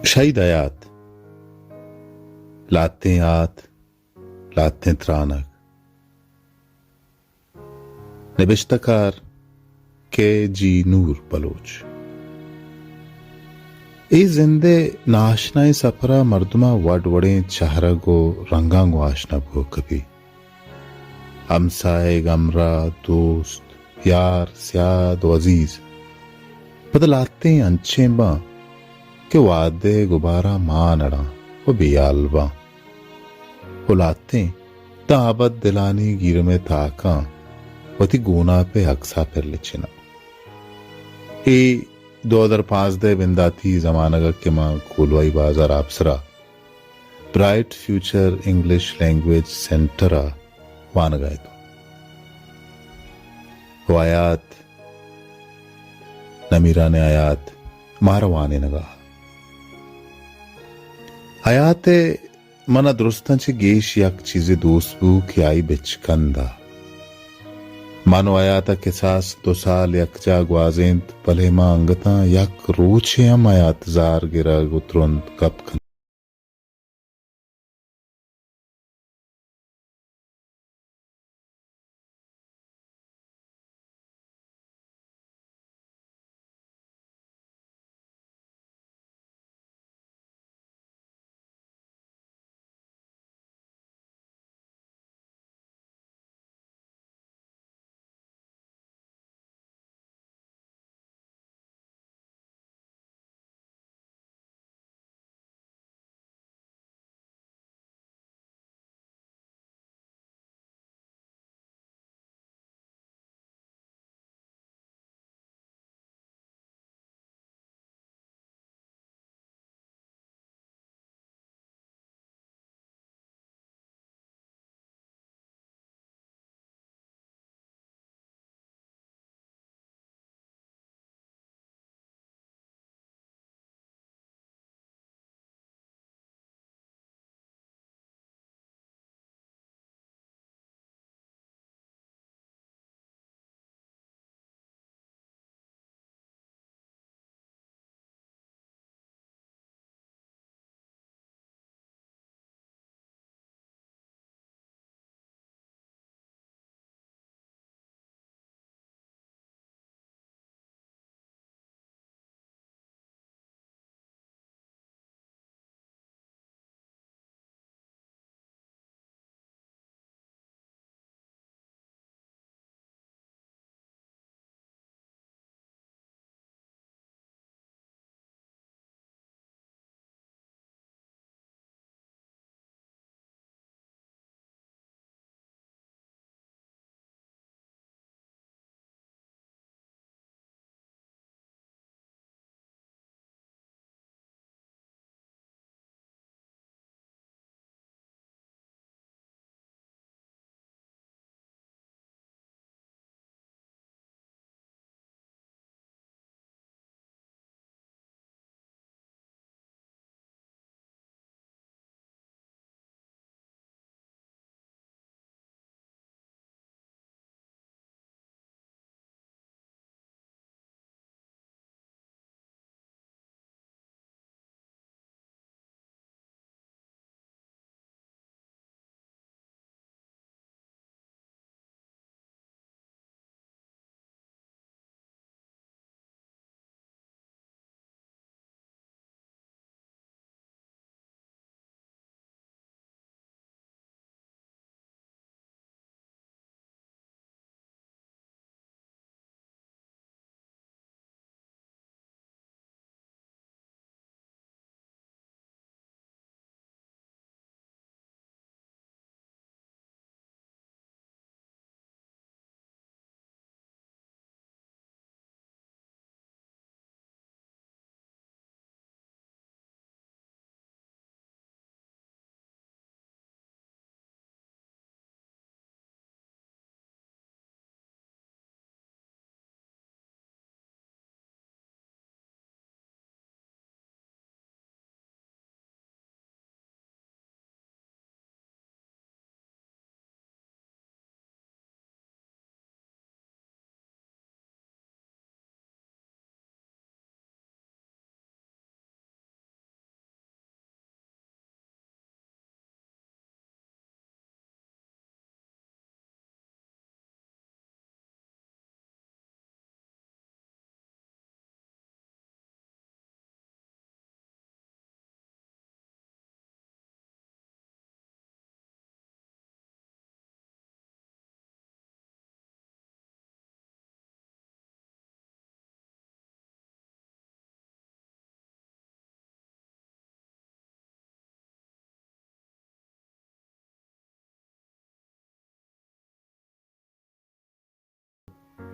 شہید حیات، لہتیں آت، لہتیں ترانگ۔ نبشتہ کار کے جی نور بلوچ۔ اے زند ءِ ناشنائیں سپر ءَ مردماں وڑ وڑیں چہرگ ءُ رنگاں گوں آشنا بوگ کپی۔ ہمساہگ، ہمراہ، دوست، یار، سیاد ءُ عزیز پدا لہتیں انچیں باں کہ وہد ءِ گبار ءَ مان اڑاں ءُ بے ہیال باں۔ ءُ لہتیں تاں ابد دلانی گیرم ءِ تاکاں وتی گوناپ ءِ اکس ءَ پر لچیناں۔ اے دو ہزار پانزدہ ءِ بنداتی زمانگ ءَ کہ ما کولوائی بازار آپسر ءَ bright future English language centre ءَ وانگ ءَ اتوں۔ ءُ حیات، نمیرانیں حیات مارا وانینگ ءَ۔ حیات ءَ من ءَ درستاں چہ گیش یک چیزے دوست بو کہ آئی بچکند ءَ۔ من ءُ حیات ءَ کساس دو سال یکجاہ گوازینت، بلے ما انگتاں یک روچے ہم حیات زار گرگ ءُ ترند گپ کنگ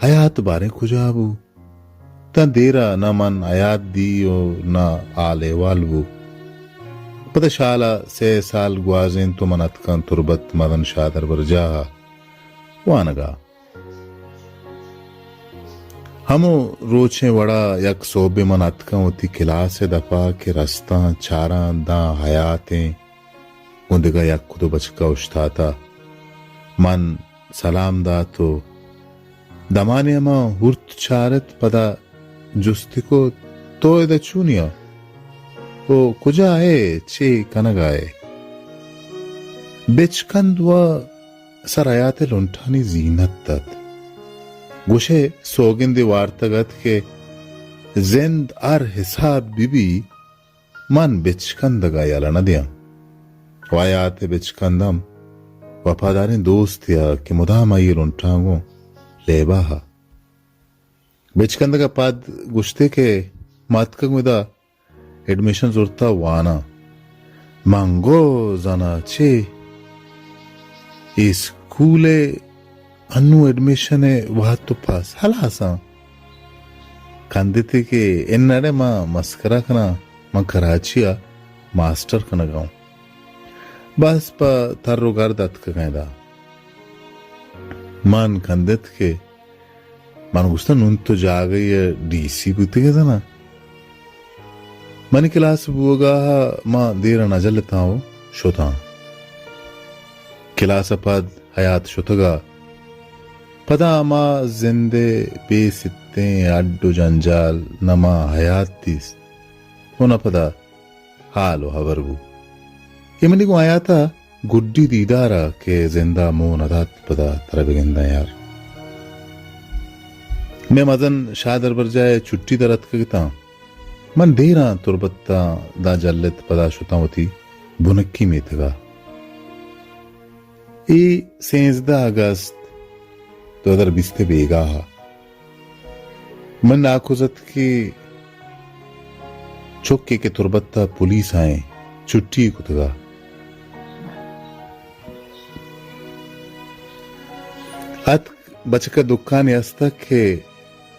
حیات باریں کجا بو؟ تاں دیرا نہ من حیات دی و نہ حال احوال بو۔ پدا شالا سئے سال گوازینت و من اتکاں تربت مزن شادربرجاہ ءَ وانگا۔ ہمو روچیں وڑا یک سہبے من اتکاں وتی کلاس ءِ دپا کہ رستاں چاراں داں حیاتیں گوں دگہ یک دو بچکا اوشتاتا۔ من سلام دات و دمانے ہما ہورت چارت، پدا جستی کو، تو ادا چونیا؟ او کجا ئے؟ چے کنگا ئے؟ بچکند و سر حیات لنٹانی زینت دات۔ گوشے سوگندے وارتگ ات کہ زند ہر حساب بہ بی، من بچکندگا یلہ نہ دیاں۔ و حیات ءِ بچکند ہم وفاداریں دوستے ءَ کہ مدام آئی ءِ لنٹاں گوں لیبا ءَ۔ بچکندگ ءَ پد گوشتے کہ ما اتکگوں ادا ایڈمیشن زرتا واناں۔ من گو زانا چے؟ اے اسکول ءِ انوں ایڈمیشن ءِ وھد تو پاس ہلاساں۔ کندتے کہ انڑے ما مسکرا کناں، من کراچی ءَ ماسٹر کنگا اوں۔ بس پہ تر و گرد اتکگاں ادا۔ من کندت کہ من گوشتاں، نون تو جاگہے ءِ ڈی سی بوتگے زاناں۔ منی کلاس بوگا ما دیر نہ جلتاں و شتاں۔ کلاس ءَ پد حیات شتگا۔ پدا ہما زند ءِ بے ستیں اڈ و جنجال نہ ما حیات دیست و نہ پدا حال و ہبر بو۔ اے منی گوں حیات ءَ گڈی دیدار ءَ کہ زند ءَ موہ نہ دات، پدا ترا بگنداں یار۔ مئے مزن شاہ دربرجاہ ءِ چھٹی در اتکگ اتاں۔ من دیراں تربت ءَ داں جلت، پدا شتاں وتی بنکی میتگ ءَ۔ اے سینزدہ اگست دو ہزار بیست ءِ بیگاہ ءَ من ناکوزتکی چکے کہ تربت ءَ پولیس ءَ ایں، چھٹی کتگ ءَ اتک۔ بچک ءَ دکانے است کہ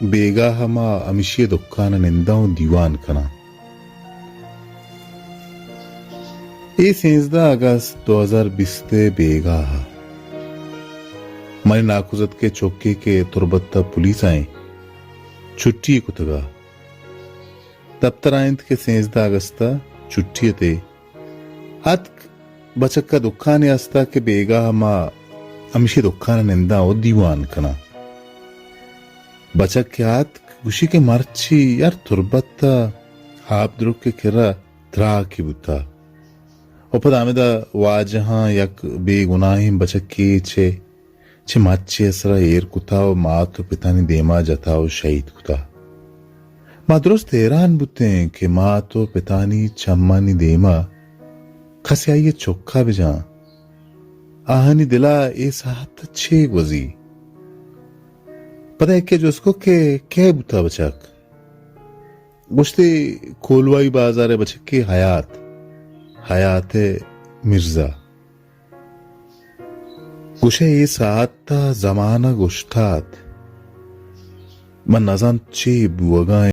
بیگاہ ءَ ما ہمیشی ءِ دکان ءَ ننداں و دیوان کناں۔ اے سینزدہ اگست دو ہزار بیست ءِ بیگاہ ءَ منی ناکوزتک ءِ چکے کہ تربت ءَ پولیس ءَ ایں، چھٹی کتگ ءَ دپتر ءَ انت کہ سینزدہ اگست ءَ چھٹی ات ءُ اتک۔ بچک ءَ دکانے است ءَ کہ بیگاہ ما ہمیشی دکان ءَ ننداں ءُ دیوان کناں۔ بچک کہ آتک گوشی کہ مرچی یار تربت ءَ آپ درک ءِ کرا تراکے بوتہ ءُ پدا ہمدا واجہاں یک بے گناہیں بچکے چہ چہ مچے ءِ سرا ایر کتہ ءُ مات ءُ پتانی دیما جتہ ءُ شہید کتہ۔ ما درست حیران بوتیں کہ مات ءُ پتانی چمانی دیما کسے آئی ءِ چکا بجاں۔ آہانی دلا اے ساعت ءَ چے گوزی؟ پدا یکے جست کت کہ کئے بوتہ بچک؟ گوشتی کولوائی بازار ءِ بچکے حیات، حیات مرزا۔ گوشئے اے ساعت ءَ زمانگ اوشتات۔ من نزانت چے بوگا